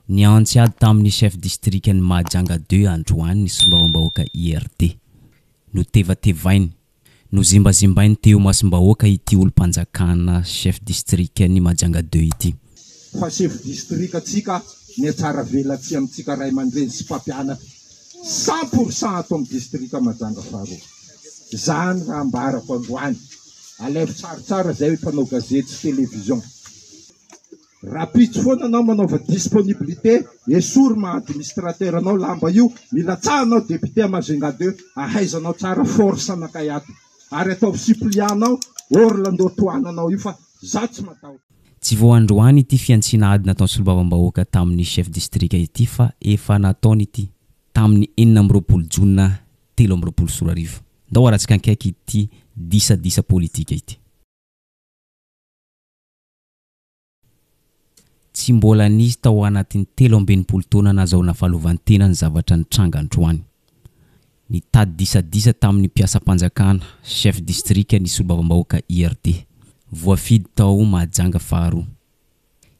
Niantso ady tamin'ny chef distrikan'i Mahajanga deux androany ny solombavambahoaka IRD. Notevatevainy, nozimbazimbainy teo imasom-bahoaka ity olom-panjakana chef distrikan'i Mahajanga deux ity. Fa chef district tsika mihatsaravelatsihy amintsika ray aman-dreny sy mpampianatra 100% ato amin'ny district Mahajanga faharoa. Zany raha ambarako androany. Alaivo tsaratsara zay mpanao gazety sy télévision. Rapitso foana anao manaova disponibilité, esory maha administrateur anao lamba io, milatsaha anao député à Majunga deux, ahaizanao tsara force anakay ato. Ary ataovy suppliant anao Orlando tohananao io fa za tsy matahotra. Tsy vao androany ity fihantsiana ady nataon'ny solombavambahoaka tamin'ny chef distrika ity fa efa nataony ity tamin'ny 26 jona 2023. Ndao aratsika ankaiky ity disadisa politika ity. Tsy mbola nisy tao anatin'ny 63 taona nazahoana fahaleovantena ny zavatra nitranga androany. Nitady disadisa tamin'ny mpiasam-panjakana, chef distrika ny solombavambahoaka IRD. Voafidy tao Mahajanga faharoa.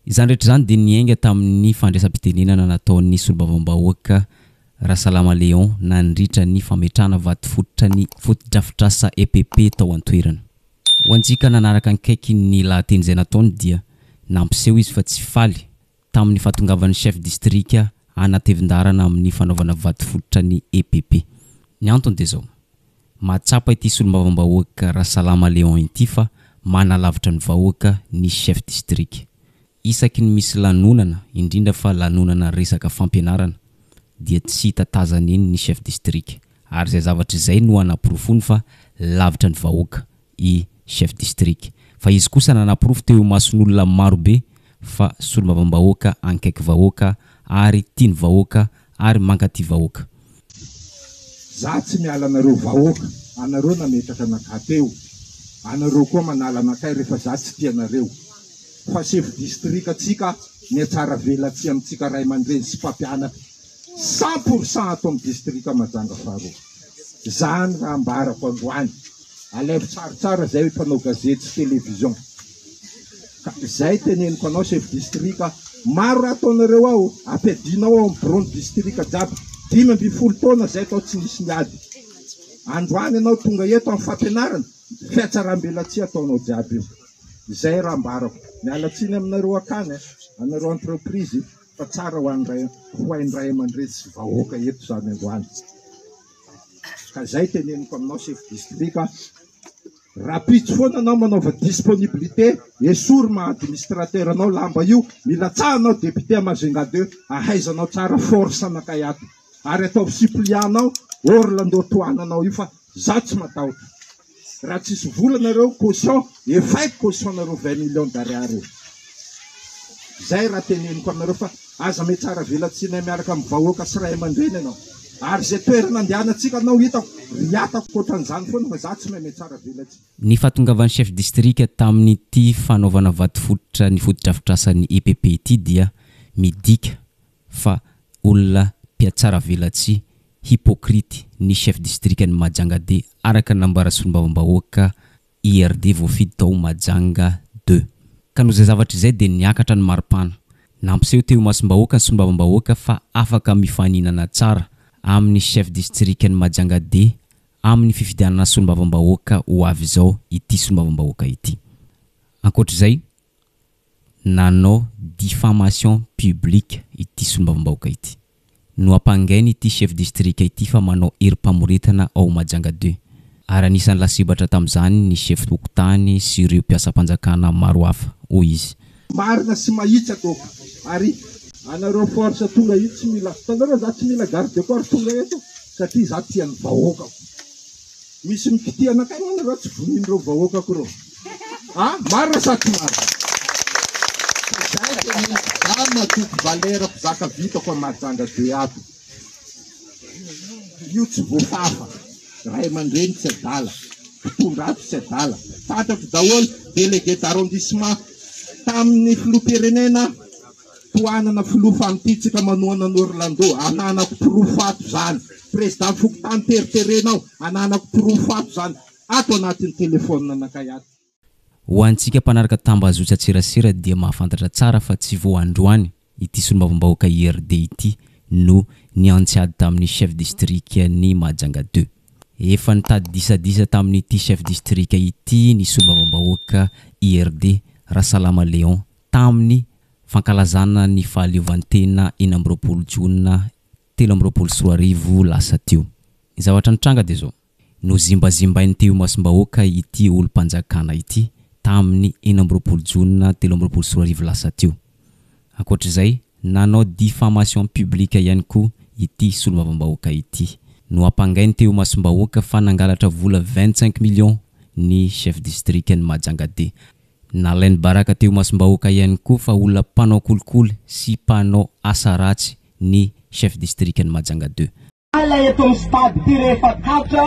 Izany rehetra izany dia niainga tamin'ny fandraisam-pitenenana nataon'ny solombavambahoaka Rasalama Léon nandritra ny fametrahana vatofototra ny fotodrafitrasa EPP tao an-toerana. Ho antsika nanaraka ankaiky ny lahateny izay nataony dia nampiseho izy fa tsy faly tamin'ny fahatongavan'ny chef distrika hanatevin-daharana amin'ny fanaovana vatofototra ny EPP. Ny antony dia izao, mahatsapa ity solombavambahoaka Rasalama Léon ity fa manalavitra ny vahoaka ny chef distrika. Isaky ny misy lanonana, indrindra fa lanonana resaka fampianarana, dia tsy hita tazana eny ny chef district. Ary izay zavatra izay no anaporofoany fa lavitra ny vahoaka i chef district. Fa izy kosa nanaporofo teo imason'olona maro be fa solombavambahoaka ankaiky vahoaka ary tia ny vahoaka ary mankatia vahoaka. Za tsy miala anareo vahoaka, anareo nametraka anakahy teo, anareo koa manala anakay rehefa za tsy tia anareo. Fa chef district tsika mihatsara velatsihy amintsika ray aman-dreny sy mpampianatra 100% ato amin'ny district Mahajanga faharoa. Zany raha ambarako androany. Alaivo tsaratsara zay mpanao gazety sy télévision. Ka zay teneniko anao chef district a, maro raha ataonareo ao, ampiadinao ao amin'ny bureau ny district jiaby, 15 taona zay tao tsy nisy niady. Androany ianao tonga eto amin'ny fampianarana, fihatsaram-belatsihy ataonao jiaby io. Izay raha ambarako. Miala tsiny aminareo akany a, anareo entreprise fa tsara ho an'ny ray ho hain'ny ray aman-dreny sy vahoaka eto izany androany. Ka izay teneniko aminao chef district a, rapitso foana anao manaova disponibilité, esory maha administrateur anao lamba io, milatsaha anao député à Majunga deux, ahaizanao tsara force anakay ato. Ary ataovy suppliant anao Orlando tohananao io fa za tsy matahotra. Raha tsisy vola nareo caution efaiko caution nareo 20 millions d'ariary io. Zay raha teneniko aminareo fa aza metsara velatsihinay miaraka amin'ny vahoaka sy ray aman-dreny ianao. Ary zay toerana andehanantsika anao hitako riatako otran'izany foana fa za tsy mahay metsara velatsihy. Ny fahatongavan'ny chef district tamin'ity fanaovana vatofototra ny fotodrafitrasan'ny EPP ity dia midika fa olona mpihatsaravelatsihy, hypocrite, ny chef distrikan'i Mahajanga ii araka ny nambaran'ny solombavambahoaka IRD voafidy tao Mahajanga ii. Ka noho izay zavatra izay dia niakatra ny maripana. Nampiseho teo imasom-bahoaka ny solombavambahoaka fa afaka mifaninana tsara amin'ny chef distrikan'i Mahajanga ii amin'ny fifidianana solombavambahoaka ho avy izao ity solombavambahoaka ity. Ankoatra izay, Nanao diffamation publique ity solombavambahoaka ity. Noampangainy ity chef district ity fa manao herim-pamoretana ao Mahajanga deux. Ary anisan'ny lasibatra tamin'izany ny chef fokontany sy ireo mpiasam-panjakana maro hafa, hoy izy. Marina sy mahitsy ataoko ary anareo force tonga io tsy mila hitanareo za tsy mila garde de corps tonga eto satria za tia ny vahoakako. Misy mikitia anakay moa nareo tsy vonin'ireo vahoakako ireo a! Marina sa tsy marina? Fa zay teneniko, za matoky valeur ko zaka vitako a Mahajanga be ato io tsy voafafa, ray aman-dreny tsy adala, mpitondra ato tsy adala, fantatro daholo délégué d'arrondissement tamin'ny filoham-pirenena Tohanana filoha fa amin'ity tsika manohana an'i Orlando, ananako porofo ato zany, président fokontany teriterena ao, ananako porofo ato zany, ato anatin'ny téléphone anakay ato. Ho antsika mpanaraka tambajotran-tserasera dia mahafantatra tsara fa tsy vao androany. ity solombavambahoaka IRD ity no niantsy ady tamin'ny chef district-n'i Mahajanga deux. Efa nitady disadisa tamin'ity chef district ity ny solombavambahoaka IRD, Rasalama Léon, tamin'ny fankalazana ny fahaleovantena 26 jona 2023 lasa teo. Ny zavatra nitranga dia izao, nozimbazimbain'ny teo imasom-bahoaka ity olom-panjakana ity tamin'ny 26 jona 2023 lasa teo. Ankoatra izay, nanao diffamation publique ihany koa ity solombavambahoaka ity. Nohampangainy teo imasom-bahoaka fa nangalatra vola 25 millions ny chef district-n'i Mahajanga D. Nalainy baraka teo imasom-bahoaka ihany koa fa olona mpanao kolikoly sy mpanao asa ratsy ny chef district-n'i Mahajanga deux. Ala eto amin'ny stade ity rehefa tratra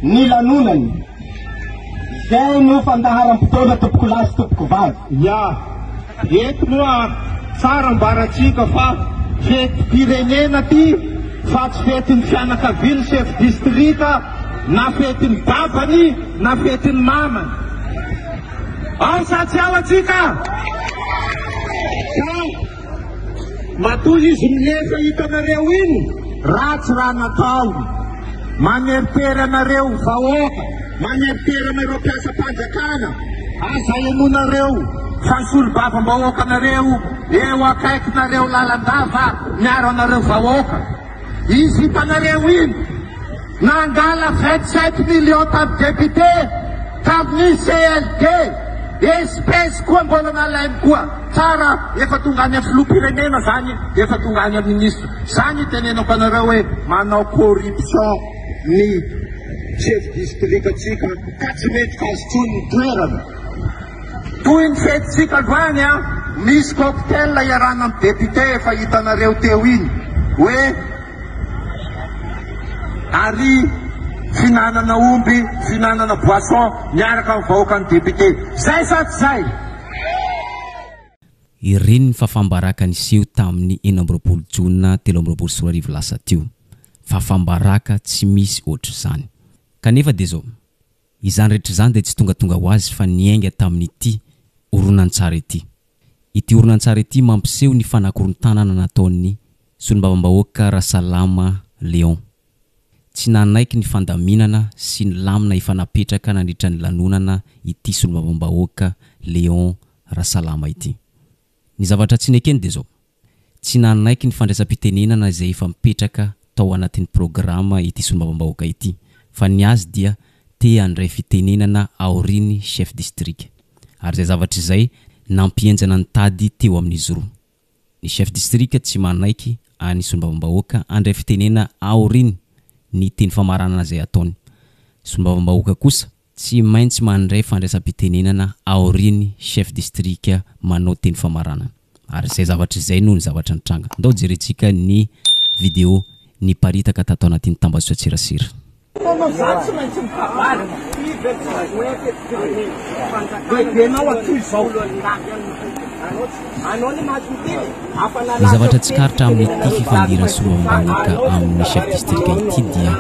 ny lanonana. Izay no fandaharam-potoana tompokolahy sy tompokovavy. Ya, eto moa tsara ambarantsika fa fetim-pirenena ity fa tsy fetin'ny fianakavian'ny chef district na fetin'ny babany na fetin'ny mamany. Ao sa tsy ao antsika? Ka matoa izy milefa hitanareo iny, ratsy raha nataony. Maneritery anareo vahoaka, maneritery anareo mpiasam-panjakana, aza henoinareo fa ny solombavambahoakanareo eo akaikinareo lalandava miaro anareo vahoaka. Izy hitanareo iny. Nangala 27 millions tamin'ny député tamin'ny CLD, espèce koa mbola nalainy koa, tsara efa tonga any amin'ny filoham-pirenena zany, efa tonga any amin'ny ministre, zany itenenako anareo hoe manao corruption ny chef district tsika ka tsy mety azy tsony ny toerana. Toy ny fetintsika androany an, misy cocktail iarahana amin'ny député efa hitanareo teo iny hoe Ary fihinanana omby, fihinanana boisson miaraka amin'ny vahoakan'ny député. Zay sa tsy zay? Ireny ny fafam-baraka niseho tamin'ny 26 jona 2023 lasa teo. Fafam-baraka tsy misy ohatr'izany. Kanefa dia izao, izany rehetra izany dia tsy tongatonga ho azy fa niainga tamin'ity horonantsary ity. Ity horonantsary ity mampiseho ny fanakorontanana nataon'ny solombavambahoaka Rasalama Léon. Tsy nanaiky ny fandaminana sy ny lamina efa napetraka nandritra ny lanonana ity solombavambahoaka Léon Rasalama ity. Ny zavatra tsy nekeny dia izao, tsy nanaiky ny fandraisam-pitenenana izay efa mipetraka tao anatin'ny programa ity solombavambahoaka ity fa ny azy dia te handray fitenenana aorian'ny chef district. Ary izay zavatra izay nampihenjana ny tady teo amin'izy roa. Ny chef district tsy manaiky any solombavambahoaka handray fitenena aoriany ny teny famaranana izay ataony. Solombavambahoaka kosa tsy maintsy mandray fandraisam-pitenenana aoriany chef district manao teny famaranana. Ary izay zavatra izay no ny zavatra nitranga. Ndao jerentsika ny video niparitaka tato anatin'ny tambajotran-tserasera. Ny zavatra tsikaritra amin'ity fifandiran'ny solombavambahoaka amin'ny chef district ity dia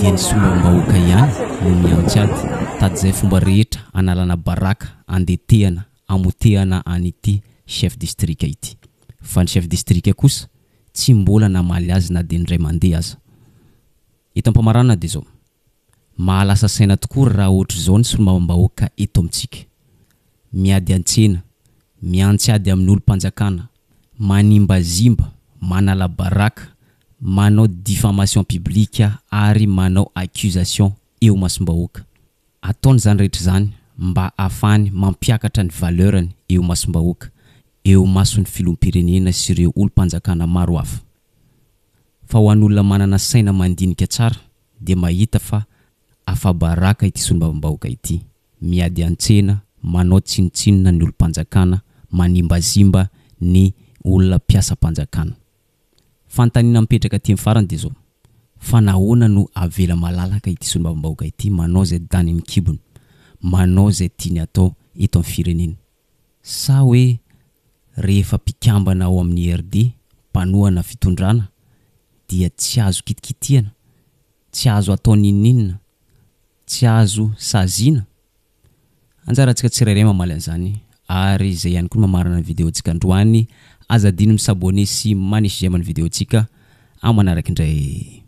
dia ny solombavambahoaka ihany no mihantsy ady, tady izay fomba rehetra hanalana baraka handetehana hamotehana an'ity chef district ity. Fa ny chef district kosa tsy mbola namaly azy na dia indray mandeha aza. Eto am-pamaranana dia izao, mahalasa saina tokoa raha ohatr'izao ny solombavambahoaka eto amintsika. Miady an-tsena, miantsy ady amin'ny olom-panjakana, manimbazimba, manala baraka, manao diffamation publique ary manao accusation eo imasom-bahoaka. Ataony izany rehetra izany mba ahafahany mampiakatra ny valeur-ny eo imasom-bahoaka, eo imason'ny filoham-pirenena sy ireo olom-panjakana maro hafa. Fa ho an'olona manana saina mandinika tsara dia mahita fa afa-baraka ity solombavambahoaka ity. Miady an-tsena, manao tsinontsinona ny olom-panjakana, manimbazimba ny olona mpiasam-panjakana. Fanontaniana mipetraka aty amin'ny farany dia izao, fa nahoana no avela malalaka ity solombavambahoaka ity manao izay danin'ny kibony, manao izay tiany atao eto amin'ny firenena? Sa hoe rehefa mpikambana ao amin'ny IRD, mpanohana fitondrana, dia tsy azo kitikitihana, tsy azo atao n'inon'inona, tsy azo saziana? Anjarantsika tsirairay mamaly an'izany ary izay ihany koa no mamarana ny video-ntsika androany. Aza adino mi-s'abonner sy manisy j'aime ny vidéo-ntsika. Amin'ny manaraka indray.